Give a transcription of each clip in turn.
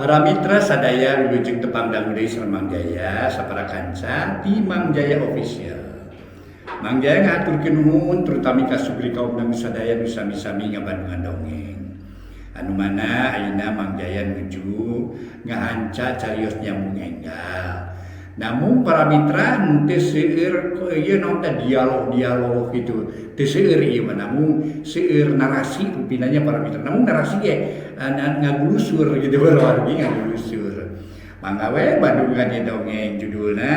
Para mitra sadaya, wilujeng tepang dangu deui sareng Mang Jaya sapara kanca di Mang Jaya Official. Mang Jaya ngahaturkeun nuhun terutami ka sugri kaum dangu sadaya nu sami-sami ngabandungan dongeng. Anu mana ayeuna Mang Jaya nuju ngahanca carios nyambung enggal. Namun para mitra, henteu seueur ieu naon teh, dialog-dialog gitu. Teu seueur ieu mah, namun seueur narasi rupina nya, para mitra. Namun narasi ge ngagulusur gitu, para wargi, ngagulusur. Mangga we bandungan ieu dongeng, judulna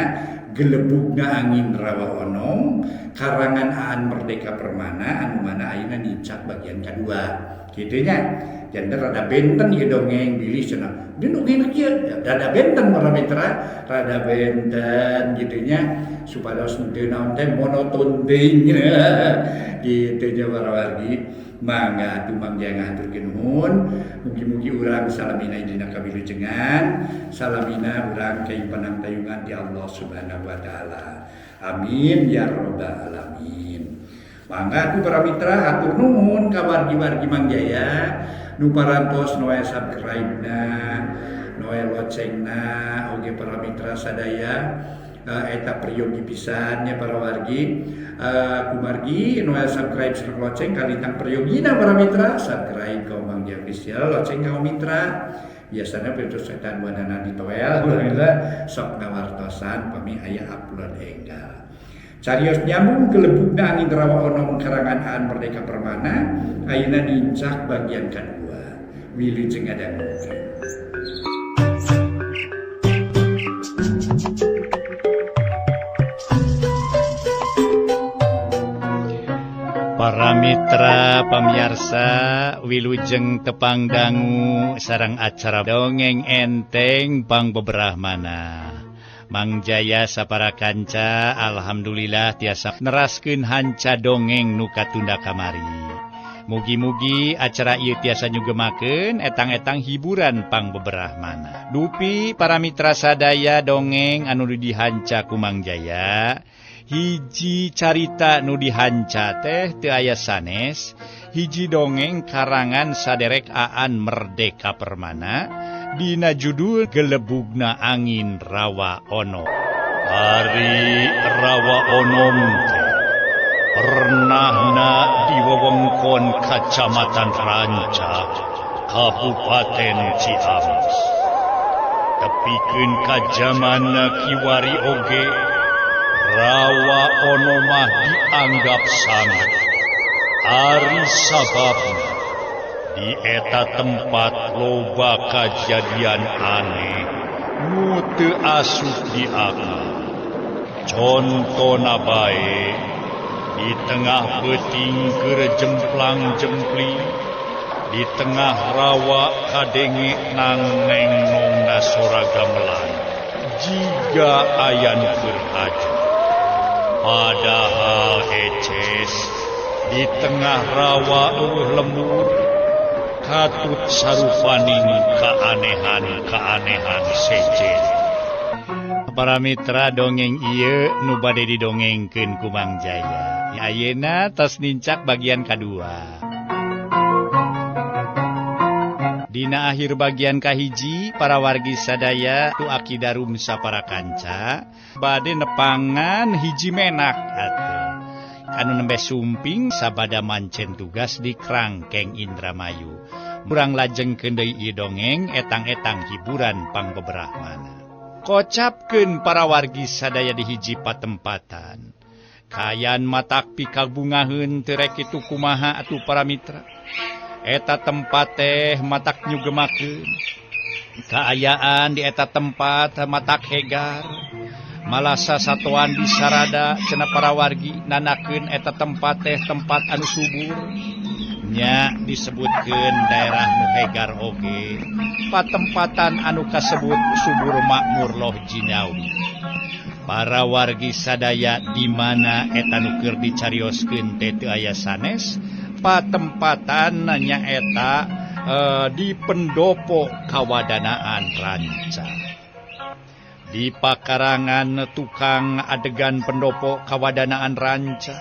Gelebugna Angin Rawa Onom, karangan Aan Merdeka Permana, anu mana ayeuna nincak bagian kedua. Kitu nya. Janten rada benten ieu dongeng, bilih cenah. Dia nu kieu rada benten, para mitra, rada benten gitu nya, supados henteu naon teh, monoton teuing gitu nya, para wargi. Mangga atuh, Mang Jaya ngahaturkeun nuhun. Mugi-mugi urang salamina dina kawilujengan, salamina urang kenging panangtayungan di Allah Subhanahu wa taala. Amin ya robbal alamin. Mangga atuh, para mitra, hatur nuhun ka wargi-wargi Mang Jaya nu parantos noel subscribe na, noel locengna oge. Para mitra sadaya, eta peryogi pisan nya, para wargi, kumargi noel subscribe sareng loceng kalitang peryogina. Para mitra, subscribe ka Mang Jaya Official, loceng ka mitra, biasanya pintu setan buanana di toel sok ngawartosan pami aya upload enggal. Carios nyambung Gelebugna Angin Rawa Onom karangan Aan Merdeka Permana, ayeuna nincak bagian kedua. Wilujeng ngadangukeun. Para mitra pamiarsa, wilujeng tepang dangu sareng acara dongeng enteng pang beberahmana. Mang Jaya sapara kanca alhamdulillah tiasa neraskeun hanca dongeng nu katunda kamari. Mugi-mugi acara ieu tiasa nyugemakeun etang-etang hiburan pang beberahmana. Dupi para mitra sadaya, dongeng anu dihanca ku Mang Jaya, hiji carita nu dihanca teh teu aya sanes, hiji dongeng karangan saderek Aan Merdeka Permana dina judul Gelebugna Angin Rawa Ono. Ari Rawa Onom teh pernahna di wewengkon Kacamatan Ranca, Kabupaten Ciamis. Tepikeun ka jamanna kiwari oge, Rawa Ono mah dianggap sangat. Ari sababna, di eta tempat loba kajadian aneh nu teu asup di akal. Contona bae, di tengah peuting keur jemplang-jempling di tengah rawa, kadenge nang neng nong sora gamelan jiga aya nu keur haju. Padahal eces, di tengah rawa euweuh lembur. Katut sarupaning keanehan-keanehan sejen. Para mitra, dongeng ieu nu bade didongengkeun ku Mang Jaya ayeuna tos nincak bagian kadua. Dina akhir bagian kahiji, para wargi sadaya, tu Aki Darum sapara kanca bade nepangan hiji menak atuh anu nembe sumping sabada mancen tugas di Krangkeng Indramayu. Urang lajengkeun deui ieu dongeng, etang-etang hiburan pang beberahmana. Kocapkeun, para wargi sadaya, di hiji patempatan kayan matak pikabungaheun teu rek kitu kumaha atuh, para mitra. Eta tempat teh matak nyugemakeun, kaayaan di eta tempat matak hegar, malah sasatoan di sarada cenah. Para wargi nandakeun eta tempat teh tempat anu subur nya, disebutkeun daerah nu hegar oge, patempatan anu kasebut subur makmur loh jinawi. Para wargi sadaya, di mana eta nu keur dicarioskeun teh teu aya sanes, patempatan nyaeta di pendopo Kawadanaan Ranca, di pakarangan tukang adegan pendopo Kawadanaan Ranca.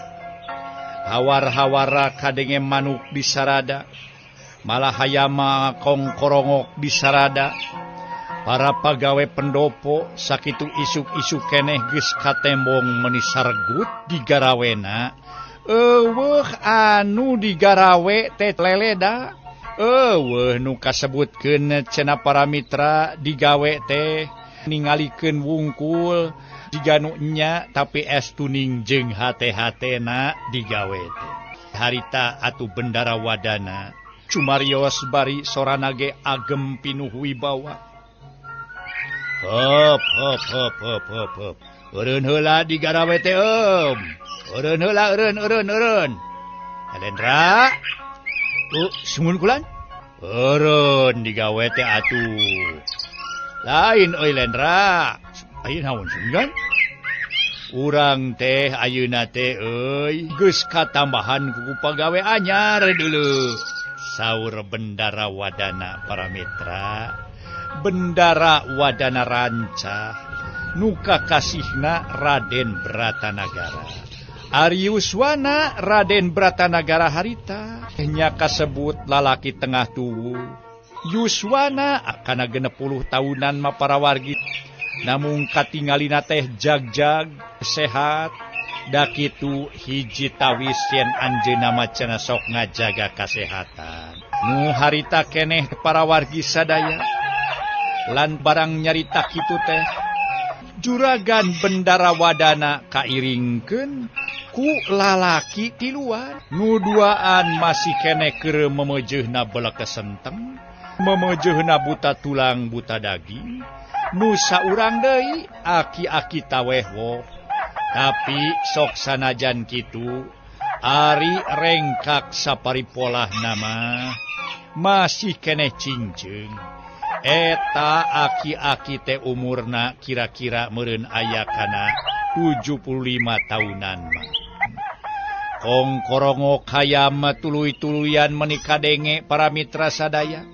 Hawar-hawara kadenge manuk di sarada, malah hayama kongkorongok di sarada. Para pagawe pendopo sakitu isuk-isuk keneh geus katembong meuni sargut digarawena. Eueuh anu digarawe teh leleda. Eueuh nu kasebutkeun cenah para mitra digawe teh ningalikeun wungkul jiga nu nya tapi estuning jeung hate-hatena digawe teh. Harita atuh Bendara Wadana cumarios bari sorana ge agem pinuh wibawa. Hop hop hop hop hop hop. Eureun heula digarawe teh eum. Eureun heula eureun eureun eureun. Lendra. Sumun kulan. Eureun digawe teh atuh. Lain euy Lendra. Ayeuna naon sunggan? Urang teh ayeuna teh euy geus katambahan ku pagawe anyar deuleu. Saur Bendara Wadana para mitra. Bendara Wadana rancah nuka kasihna Raden Bratanagara. Ariuswana Raden Bratanagara harita nya kasebut lalaki tengah tuwuh. Yuswana kana 60 tahunan mah parawargi. Namung katingalina teh jag-jag sehat. Da kitu hiji tawis yen anjeunna mah cenah sok ngajaga kasehatan. Nu harita keneh parawargi sadaya. Lan barang nyarita kitu teh Juragan Bendara Wadana kairingkeun ku lalaki tiluan. Nu duaan masih keneh keur memejeuhna belekesenteng, memejeuhna buta tulang buta daging. Nu saurang deui aki-aki taweh woh. Tapi sok sanajan kitu ari rengkak saparipolah nama masih keneh cingceung. Eta aki-aki teh umurna kira-kira meureun aya kana 75 tahunan mah. Kongkorongo kayam tuluy-tuluyan meuni kadenge para mitra sadaya.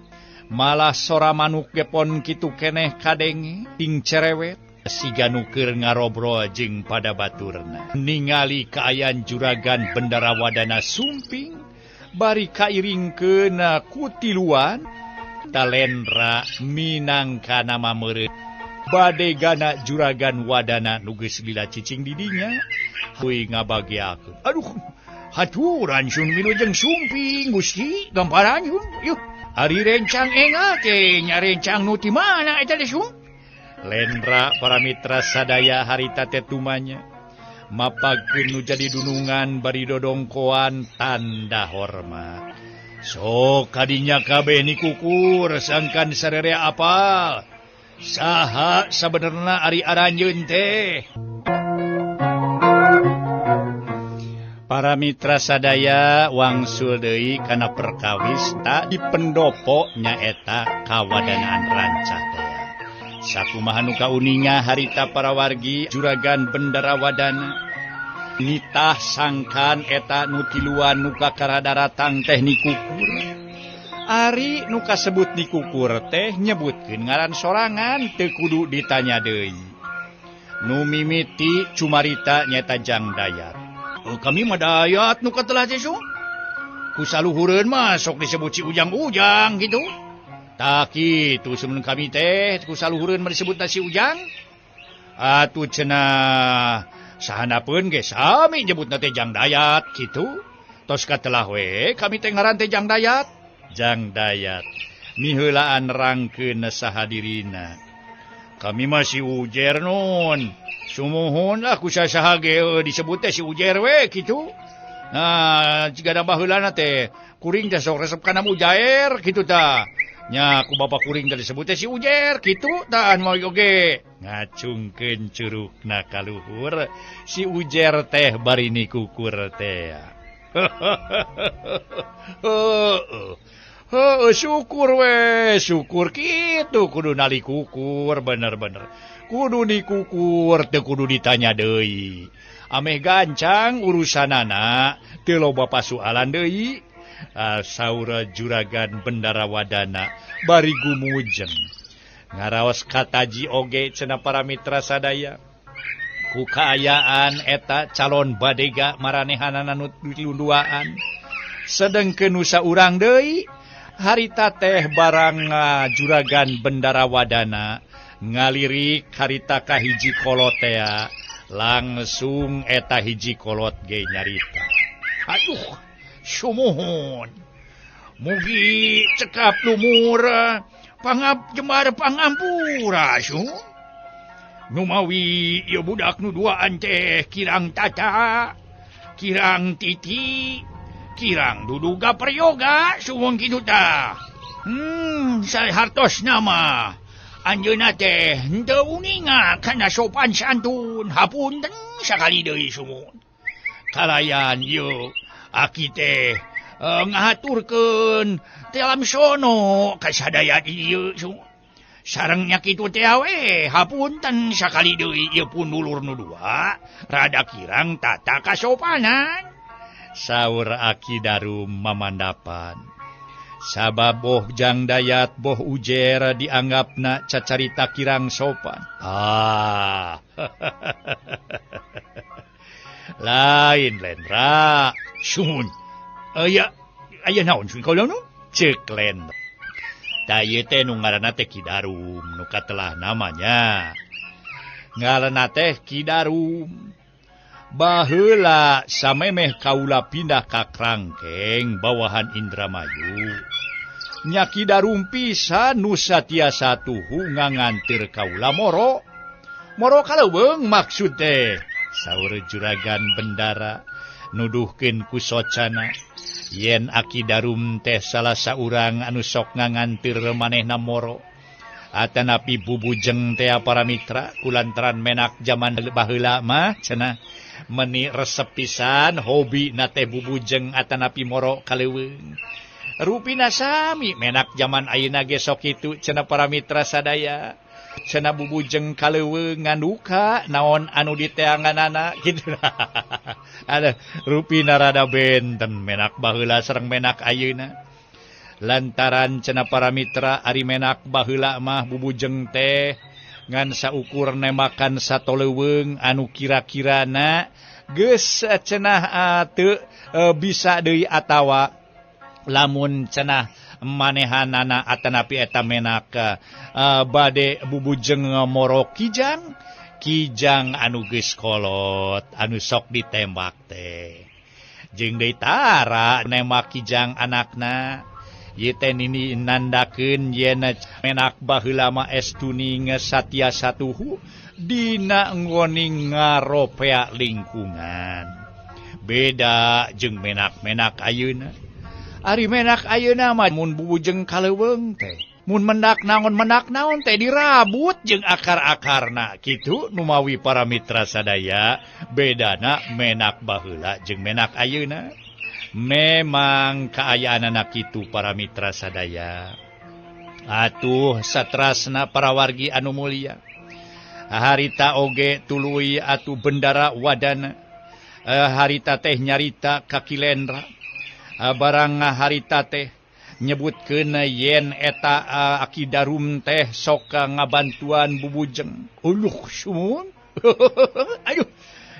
Malah sora manuk ge pon kitu keneh kadenge ting cerewet siga nu keur ngarobrol jeung pada baturna. Ningali kaayaan Juragan Bendara Wadana sumping bari kairingkeun ku tiluan. Talendra minangka nama meureun badegana Juragan Wadana nu geus lila cicing di dinya heuy ngabageakeun. Aduh haturan sun wilujeng sumping Gusti gamparan yun yuh ari rencang enga teh nya rencang nu ti mana eta teh sun. Lendra para mitra sadaya harita teh tumanya mapagkeun nu jadi dunungan bari dodongkoan tanda hormat. Sok kadinya kabeh nikukur sangkan sarere apal saha sabenerna ari aranjeun teh. Para mitra sadaya wangsul deui kana perkawis tak di pendopo nyaeta kawadanaan rancah teh. Sakumaha nu kauninga harita para wargi Juragan Bendara Wadana nitah sangkan eta nu tiluan nu kakara daratang teh nikukur. Ari nu kasebut nikukur teh nyebutkeun ngaran sorangan teu kudu ditanya deui. Nu mimiti cumarita nyaeta Jang Dayat. Oh, kami mah Dayat nu katelah teh su. Ku saluhureun mah sok disebut si Ujang-ujang gitu. Tah kitu semun kami teh ku saluhureun mah disebutna si Ujang. Atuh cenah sahanapeun ge sami nyebutna teh Jang Dayat kitu. Tos katelah we kami teh ngaran teh Jang Dayat. Jang Dayat miheulaan rangkeun saha dirina. Kami mah si Ujer nun. Sumuhun lah ku saha ge disebut teh si Ujer we kitu. Nah, jiga baheulana teh kuring teh sok resep kana mujair kitu tah. Nya ku bapak kuring teh disebut teh si Ujer kitu tah anu oge. Ngacungkeun curugna ka luhur si Ujer teh bari nikukur teh. Heuh, syukur we, syukur kitu kudu nalikukur bener-bener. Kudu dikukur teu kudu ditanya deui. Ameh gancang urusanana teu loba pasualan deui. Saur Juragan Bendara Wadana bari gumujeng. Ngaraos kataji oge cenah para mitra sadaya. Ku kaayaan eta calon badega maranehanana nu tiluduaan. Sedengkeun nu saurang deui Harita teh barang juragan Bendara Wadana ngalirik harita ka hiji kolot tea langsung eta hiji kolot ge nyarita. Aduh, sumuhun. Mugi cekap lumur pangap jemar pangampura sumuhun. Numawi ieu budak nu duaan teh kirang tata, kirang titi, kirang duduga peryoga suwung kitu tah. Sahartosna mah anjeunna teh henteu uninga kana sopan santun, hapunten sakali deui sumuhun. Kalayan ieu aki teh ngahaturkeun teh lamsono ka sadaya ieu sumuhun. Sarengnya kitu teh we, hapunten sakali deui ieu pun dulur nu dua, rada kirang tata kasopanan. Saur Aki Darum mamandapan. Sabab boh Jang Dayat boh Ujer dianggapna cacarita kirang sopan. Ah. Lain Lendra. Suhun. Aya aya naon sun kaula nu? Ceuk Lendra. Da ieu teh nu ngaranna teh Ki Darum, nu katelah namanya. Ngaranna teh Ki Darum. Baheula samemeh kaula pindah ka Krangkeng bawahan Indramayu. Nya Ki Darum pisan nu satiasa tuhu nganganteur kaula moro. Moro kaleuweung maksud teh, saur juragan Bendara nuduhkeun ku socana. Yen Aki Darum teh salah saurang anu sok nganganteur manehna moro. Atanapi bubujeng teh para mitra kulantaran menak jaman baheula mah cenah meni resep pisan hobi na teh bubujeng atanapi moro kaleuweung. Rupina sami menak jaman ayeuna ge sok kitu cenah para mitra sadaya. Cenah bubujeng kaleuweung nganduka naon anu diteanganana kitu. Aduh, rupina rada benten menak baheula sareng menak ayeuna. Lantaran cenah para mitra ari menak baheula mah bubujeng teh ngan saukur nemakan satoleuweung anu kira-kirana geus cenah teu bisa deui atawa lamun cenah manehanana atanapi eta menak bade bubujeng moro kijang, kijang anu geus kolot anu sok ditembak teh. Jeung deui tara nembak kijang anakna. Ieu teh nini nandakeun yen menak baheula mah estuning satiasa tuhu dina nggoning ngaropea lingkungan. Beda jeung menak-menak ayeuna. Ari menak ayeuna mah mun bubujeng kaleuweung teh, mun mendak naon teh dirabut jeung akar-akarna kitu numawi para mitra sadaya. Bedana menak baheula jeung menak ayeuna. Memang kaayaanana kitu para mitra sadaya. Atuh satrasna para wargi anu mulia. Harita oge tuluy atuh Bendara Wadana. Harita teh nyarita ka Ki Lendra. Barang harita teh nyebutkeun yen eta Aki Darum teh sok ngabantuan bubujeng. Uluh sumuhun. Aduh,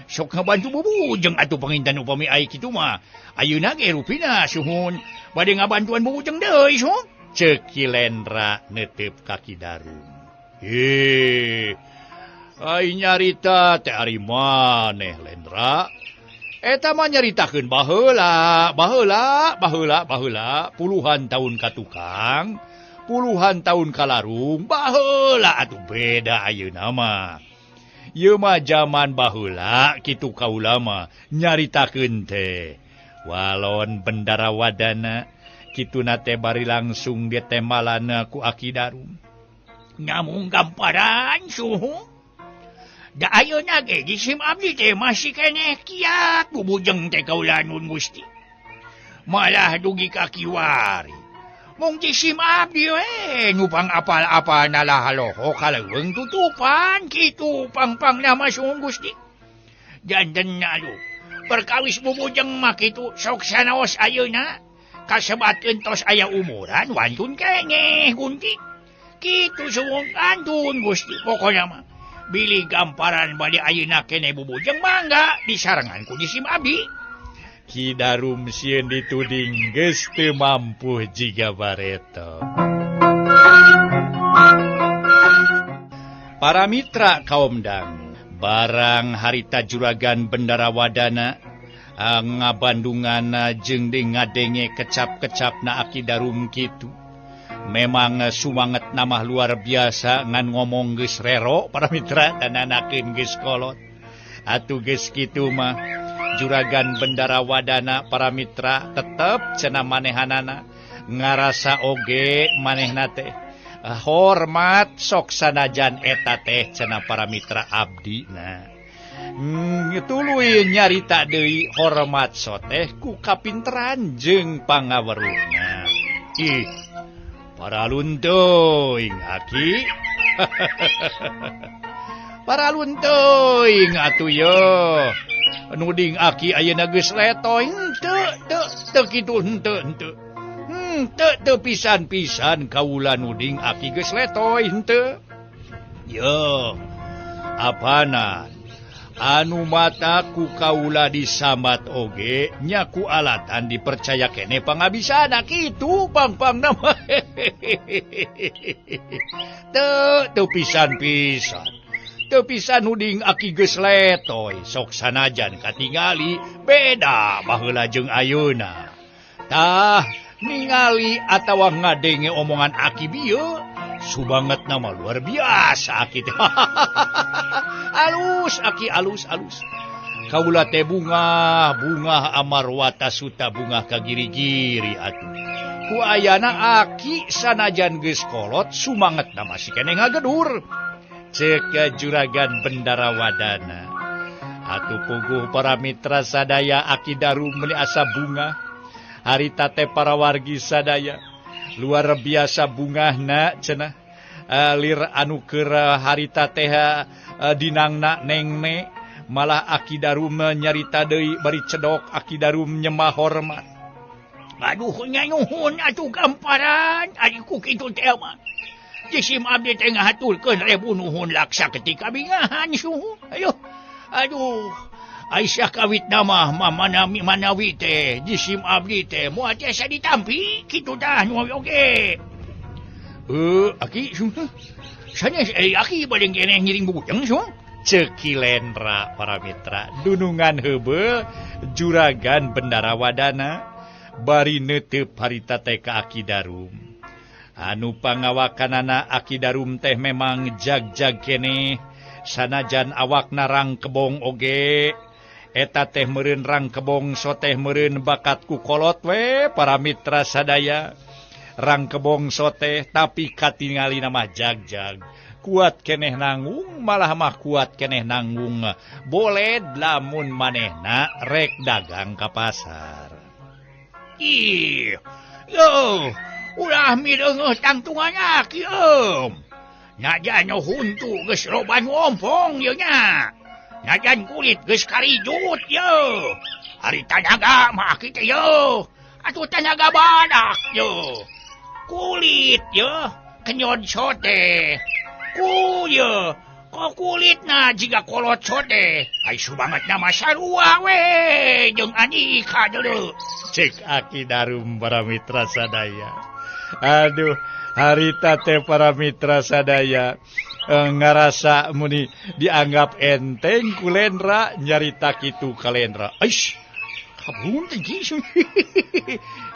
sok ngabantu bubujeng atuh panginten upami ai kitu mah. Ayeuna ge rupina suhun bade ngabantuan bubujeng deui suhun. Ceuk Ki Lendra neuteup ka Ki Darum. Heh. Ai nyarita teh ari maneh Lendra. Eta mah nyaritakeun baheula, baheula, baheula, baheula, puluhan tahun ka tukang, puluhan tahun ka larung, baheula atuh beda ayeuna mah. Ieu mah jaman baheula kitu kaula mah nyaritakeun teh. Walon Bendara Wadana kituna teh bari langsung ditembalan ku Aki Darum. Ngamung gamparan suhu. Da ayeuna ge jisim abdi teh masih keneh kiat bubujeng teh kaula nun Gusti. Malah dugi ka kiwari. Mung jisim abdi we nu pang apal-apal nalahaloho kaleuweung tutupan kitu pang-pangna mah suhun Gusti. Janten aduh perkawis bubujeng mah kitu sok sanaos ayeuna kasebatkeun tos aya umuran wantun keneh gunti. Kitu suhun antun Gusti pokona mah. Bilih gamparan bade ayeuna keneh bubujeng mangga disarengan ku jisim abdi. Ki Darum sieun dituding geus teu mampu jiga bareto. Para mitra kaum dang, barang harita Juragan Bendara Wadana ngabandungana jeung deui ngadenge kecap-kecapna Aki Darum kitu. Memang sumanget namah luar biasa ngan ngomong geus rero para mitra dan anakeun geus kolot. Atuh geus kitu mah Juragan Bendara Wadana para mitra tetep cenah manehanana ngarasa oge manehna teh hormat sok sanajan eta teh cenah para mitra abdi na. Tuluy nyarita deui hormat soteh ku kapinteran jeung pangaweruhna. Ih, para luntuing aki. Para luntuing atuh yo. Nuding aki ayeuna geus letoy henteu teu teu kitu henteu henteu. Henteu teu pisan-pisan kaula nuding aki geus letoy henteu. Yo, apana anu mata ku kaula disambat oge nya ku alatan dipercaya kene pangabisana kitu pang-pang nama. Teu teu pisan-pisan. Teu pisan nuding aki geus letoy sok sanajan katingali beda baheula jeung ayeuna. Tah ningali atawa ngadenge omongan aki bieu subanget nama luar biasa aki teh. Alus aki alus alus. Kaula teh bungah bungah amarwata suta bungah ka giri-giri atuh. Ku ayana aki sanajan geus kolot sumanget nama si keneh ngagedur. Cek Juragan Bendara Wadana. Atuh puguh para mitra sadaya Aki Darum meuni asa bungah. Harita teh para wargi sadaya luar biasa bungahna cenah. Lir anu keur harita teh dinangna nengne malah Aki Darum nyarita deui bari cedok Aki Darum nyembah hormat. Aduh nyuhun atuh gamparan ari ku kitu teh mah. Jisim abdi teh ngahaturkeun rebu nuhun laksa ketika bingahan suhu. Aduh. Aduh. Aisyah kawit nama manawi manawi teh jisim abdi teh moal tiasa ditampi kitu tah nu oge. Aki suhu. Sanes aki bade keneh ngiring bujeng suhu. Ceuk Ki Lendra para mitra dunungan heubeul Juragan Bendara Wadana bari neuteup harita teh ka Aki Darum. Anu pangawakanana Aki Darum teh memang jag-jag keneh sanajan awakna rang kebong oge eta teh meureun rang kebong soteh meureun bakat ku kolot we para mitra sadaya rang kebong soteh tapi katingali mah jag-jag kuat keneh nanggung malah mah kuat keneh nanggung boleh lamun manehna rek dagang ka pasar. Ih, yo ulah mireungeuh tangtungan aki eum. Najan huntu geus loba nu ompong ieu nya. Najan kulit geus karijut ye. Ari tanaga mah aki teh ye. Atuh tanaga badak ye. Kulit ye kenyod sote. Ku ye kok kulitna jiga kolot sote. Ai subangetna mah sarua we jeung Andika deuleu. Cek Aki Darum para mitra sadaya. Aduh, harita teh para mitra sadaya ngarasa muni dianggap enteng ku Lendra nyarita kitu ka Lendra. Aish, kabun teh kitu.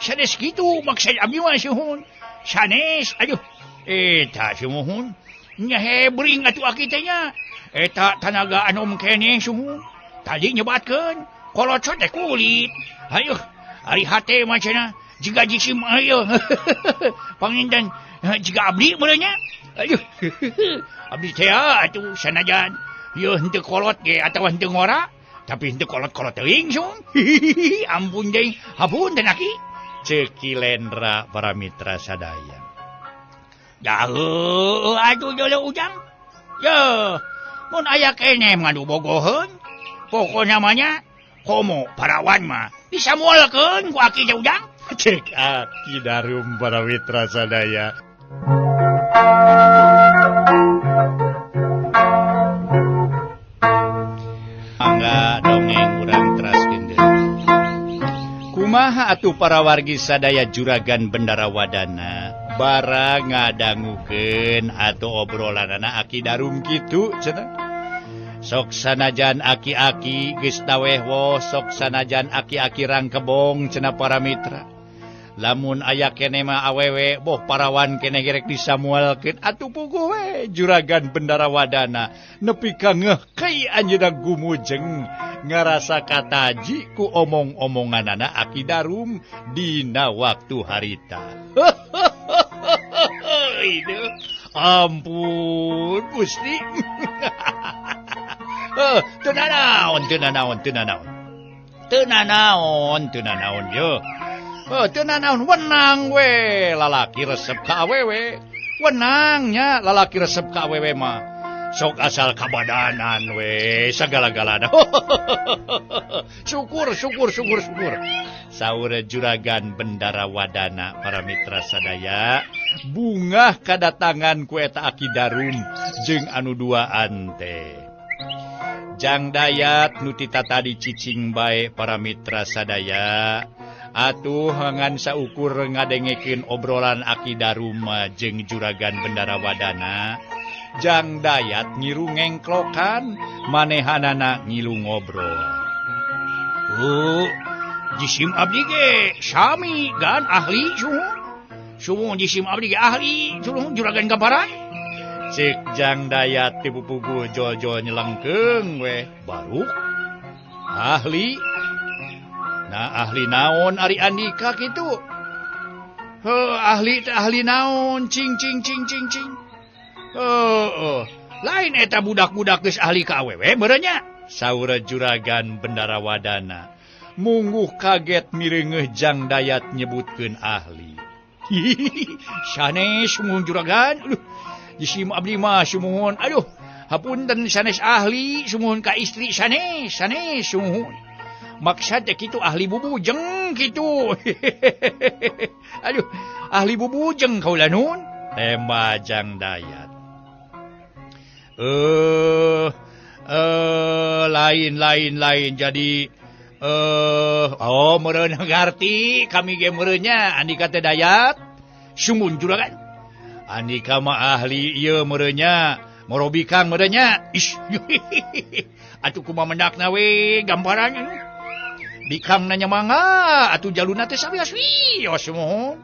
Sanes kitu maksud abdi mah suhun. Sanes, aduh. Eta sumuhun. Nya hebring atuh aki teh nya. Eta tanaga anom keneh suhun. Tadi nyebatkeun kolot teh kulit. Aduh, ari hate mah cenah jiga jisim ayo. Panginten jiga abdi meureun nya. Aduh. Abdi teh atuh sanajan ieu henteu kolot ge atawa henteu ngora, tapi henteu kolot-kolot teuing sung. Ampun deui, hapunten aki. Ceuk Ki Lendra para mitra sadaya. Dah atuh deuleu ujang. Ye, mun aya keneh ngadu bogoheun, pokona mah nya komo parawan mah disamualkeun ku aki teh ujang. Cek Aki Darum para mitra sadaya. Mangga dongeng urang teraskeun deui. Atuh para wargi sadaya Juragan Bendara Wadana bara ngadangukeun atuh obrolanana Aki Darum kitu cenah. Sok sanajan aki-aki geus taweh wo, sok sanajan aki-aki rangkebong cenah para mitra. Lamun aya kene mah awewe boh parawan kene gerek disamualkeun atuh puguh we Juragan Bendara Wadana nepi ka ngeuh kai anjeunna gumujeng ngarasa kataji ku omong-omonganana Aki Darum dina waktu harita. Ampun Gusti. Teu nanaon teu nanaon teu nanaon. Teu nanaon teu nanaon yo. Oh, teu nanaon wenang we lalaki resep ka awewe. Wenangnya lalaki resep ka awewe mah. Sok asal kabadanan we sagala-galana. Syukur syukur syukur syukur. Saur Juragan Bendara Wadana para mitra sadaya bungah kadatangan ku eta Aki Darum jeung anu duaan teh. Jang Dayat nu tita tadi cicing bae para mitra sadaya. Atuh ngan saukur ngadengekeun obrolan Aki Darum jeung Juragan Bendara Wadana. Jang Dayat ngiru ngengklokan manehanana ngilu ngobrol. Oh, jisim abdi ge sami gan ahli suhun. Suhun jisim abdi ge ahli suhun Juragan gambaran. Cek Jang Dayat teu puguh jol-jol nyelengkeung we baruk ahli. Nah ahli naon ari Andika kitu? Heuh ahli teh ahli naon cing cing cing cing cing. Heuh lain eta budak-budak geus ahli ka awewe meureun nya. Saur Juragan Bendara Wadana mungguh kaget mireungeuh Jang Dayat nyebutkeun ahli. Sanes sumuhun Juragan. Aduh jisim abdi mah sumuhun. Aduh hapunten sanes ahli sumuhun ka istri sanes sanes sumuhun. Maksad teh kitu ahli bubujeng kitu. Aduh, ahli bubujeng kaula nun. Tema Jang Dayat. Lain lain lain jadi oh meureun ngarti kami ge meureun nya Andika teh Dayat. Sumun Juragan. Andika mah ahli ieu meureun nya, morobikang meureun nya. Ish. Atuh kumaha mendakna we gambaran. Bikang nanya mangga atuh jaluna teh sawios wios sumuhun.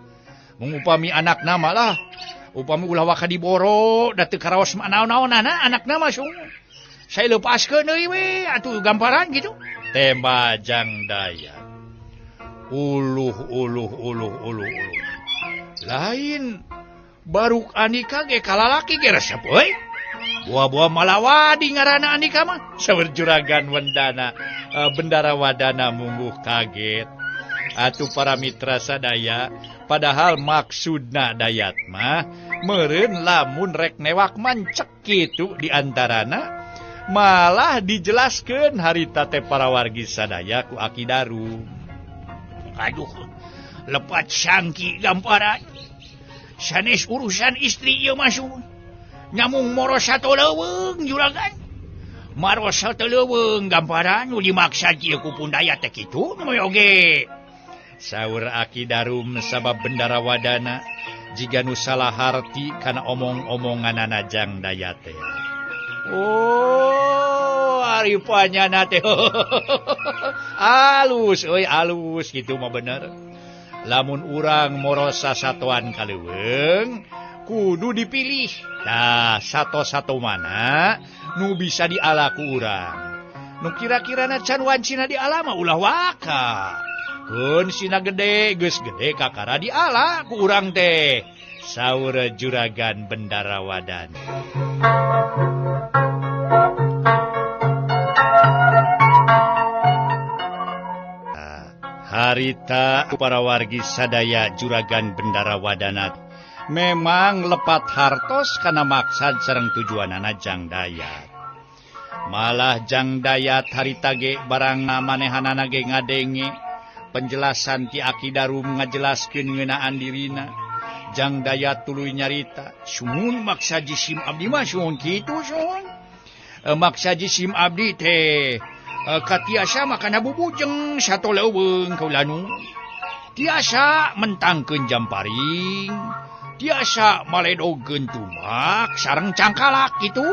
Mung upami anakna mah lah upami ulah waka diboro da teu karaos mah naon-naonana anakna mah sumuhun. Saya lepaskeun deui we atuh gamparan gitu. Tema Jang Dayat. Uluh uluh uluh uluh uluh. Lain baruk Andika ge kalalaki ge resep euy. Buah-buah malawadi ngaranna Andika mah. Saur Juragan Wendana Bendara Wadana mungguh kaget. Atuh para mitra sadaya, padahal maksudna Dayat mah meureun lamun rek newak mancek kitu diantarana malah dijelaskeun harita teh para wargi sadaya ku Aki Darum. Aduh, lepat sangki gamparan. Sanes urusan istri ieu mah suhun. Nyamung moro sato leuweung Juragan. Maro sato leuweung gamparan nu dimaksad ieu ku pun Dayat teh kitu nu oge. Saur Aki Darum sabab Bendara Wadana jiga nu salah harti kana omong-omonganana Jang Dayat teh. Oh, ari panyana teh. Alus euy alus kitu mah bener. Lamun urang morosa satoan ka leuweung kudu dipilih. Tah sato-sato mana nu bisa diala ku urang. Nu kira-kirana can wancina diala mah ulah waka. Keun sina gede geus gede kakara diala ku urang teh. Saur Juragan Bendara Wadana. Harita para wargi sadaya Juragan Bendara Wadana memang lepat hartos kana maksad sareng tujuanana Jang Dayat. Malah Jang Dayat harita ge barang manehanana ge ngadenge penjelasan ti Aki Darum ngajelaskeun ngeunaan dirina. Jang Dayat tuluy nyarita, "Sumuhun maksa jisim abdi mah sumuhun kitu sumuhun. Maksa jisim abdi teh katiasa makana bubujeng sato leuweung kaula nu. Tiasa mentangkeun jamparing, tiasa maledogeun tumak sareng cangkalak kitu.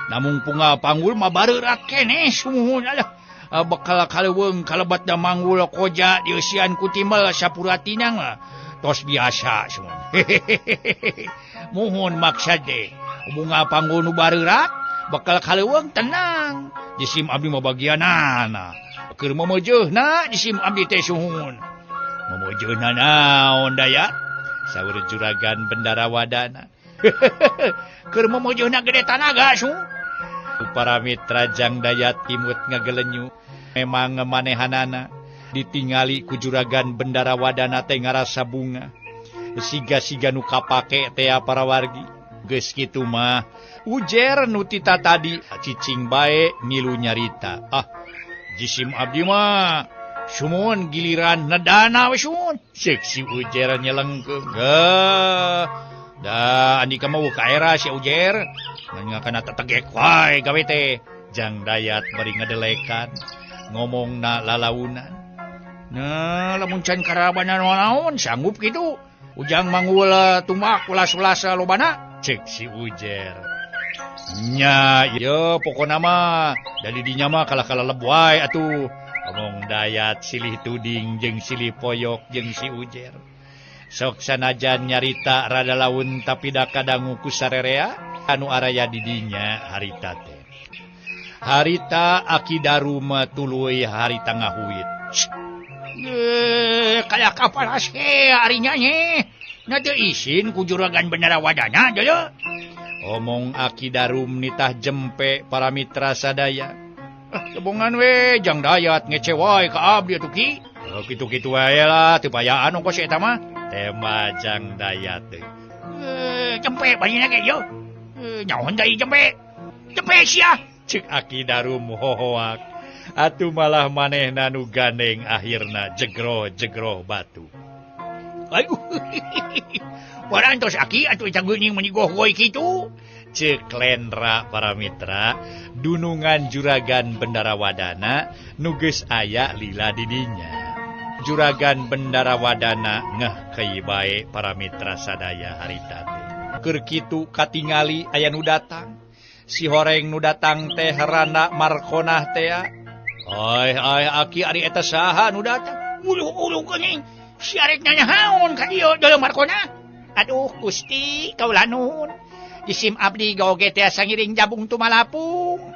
Namung pungal panggul mah bareurat keneh sumuhun alah. Bekal kaleuweung kalebat da manggul koja dieusian ku timbel sapuratinang lah. Tos biasa sumuhun. Muhun maksad teh bunga panggul nu bareurat bekal kaleuweung tenang. Jisim abdi mah bagianana. Keur memeujeuhna jisim abdi teh suhun. Memeujeuhna naon daya? Saur juragan Bendara Wadana. Keur memeujeuhna gede tanaga su. Para mitra Jang Dayat imut ngagelenyu. Memang manehanana ditingali ku juragan Bendara Wadana teh ngarasa bunga. Siga-siga nu kapake teh para wargi. Geus kitu mah ujer nu tita tadi cicing bae ngilu nyarita. Ah, jisim abdi mah sumuhun giliran nedana we sumuhun. Ceuk si ujer nyelengkeung. Geuh. Da andika mah ka era si ujer. Ngan kana tetegek wae gawe teh. Jang Dayat bari ngedelekan ngomongna lalaunan. Nah, lamun can karabana naon sanggup kitu. Ujang manggul tumak ulas-ulas lobana. Cek si ujer. Nya, ieu pokona mah da di dinya mah kalah-kalah leb wae atuh. Omong Dayat silih tuding jeung silih poyok jeung si ujer. Sok sanajan nyarita rada laun tapi da kadangu ku sarerea anu araya di dinya harita teh. Harita Aki Darum tuluy harita ngahuit. Kayak kapal ari nya. Na teu isin ku juragan Bendara Wadana deuleu. Omong Aki Darum nitah jempe para mitra sadaya. Ah, tebongan we Jang Dayat ngece wae ka abdi atuh ki. Oh, kitu-kitu wae lah teu payaan ongkos eta mah. Tema Jang Dayat teh. Jempe banyina ge yo. Nyaon deui jempe. Jempe sia. Ceuk Aki Darum hohoak. Atuh malah manehna nu gandeng akhirna jegro-jegro batu. Aduh. Warantos Aki atuh eta geuning meuni gohgoy kitu. Ceuk Lendra para mitra dunungan juragan Bendara Wadana nu geus aya lila di dinya. Juragan Bendara Wadana ngeh kei bae para mitra sadaya harita teh. Keur kitu katingali aya nu datang. Si horeng nu datang teh Rana Markonah teh. Ai ai Aki ari eta saha nu datang? Uluh-uluh geuning. Si arek nanya haon ka dieu deuleu Markonah. Aduh Gusti kaula nuhun. Jisim abdi goge teh asa ngiring jabung tumalapung.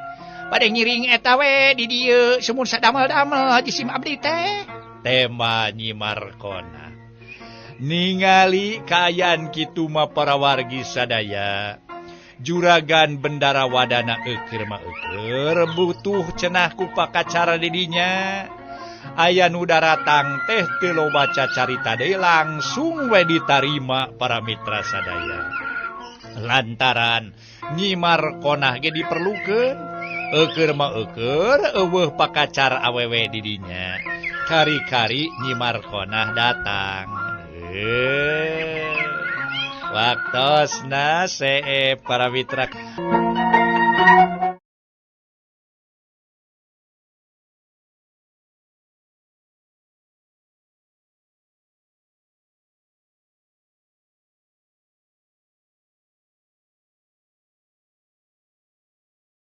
Bade ngiring eta we di dieu sumur sadamel-damel jisim abdi teh. Tema Nyi Markonah. Ningali kaayaan kitu mah para wargi sadaya. Juragan Bendara Wadana eukeur mah eukeur butuh cenah ku pakacara di dinya. Aya nu daratang teh teu loba cacarita deui langsung we ditarima para mitra sadaya. Lantaran Nyi Markonah ge diperlukeun, eukeur mah eukeur eueuh pakacar awewe di dinya. Kari-kari Nyi Markonah datang. Waktosna seep para mitra.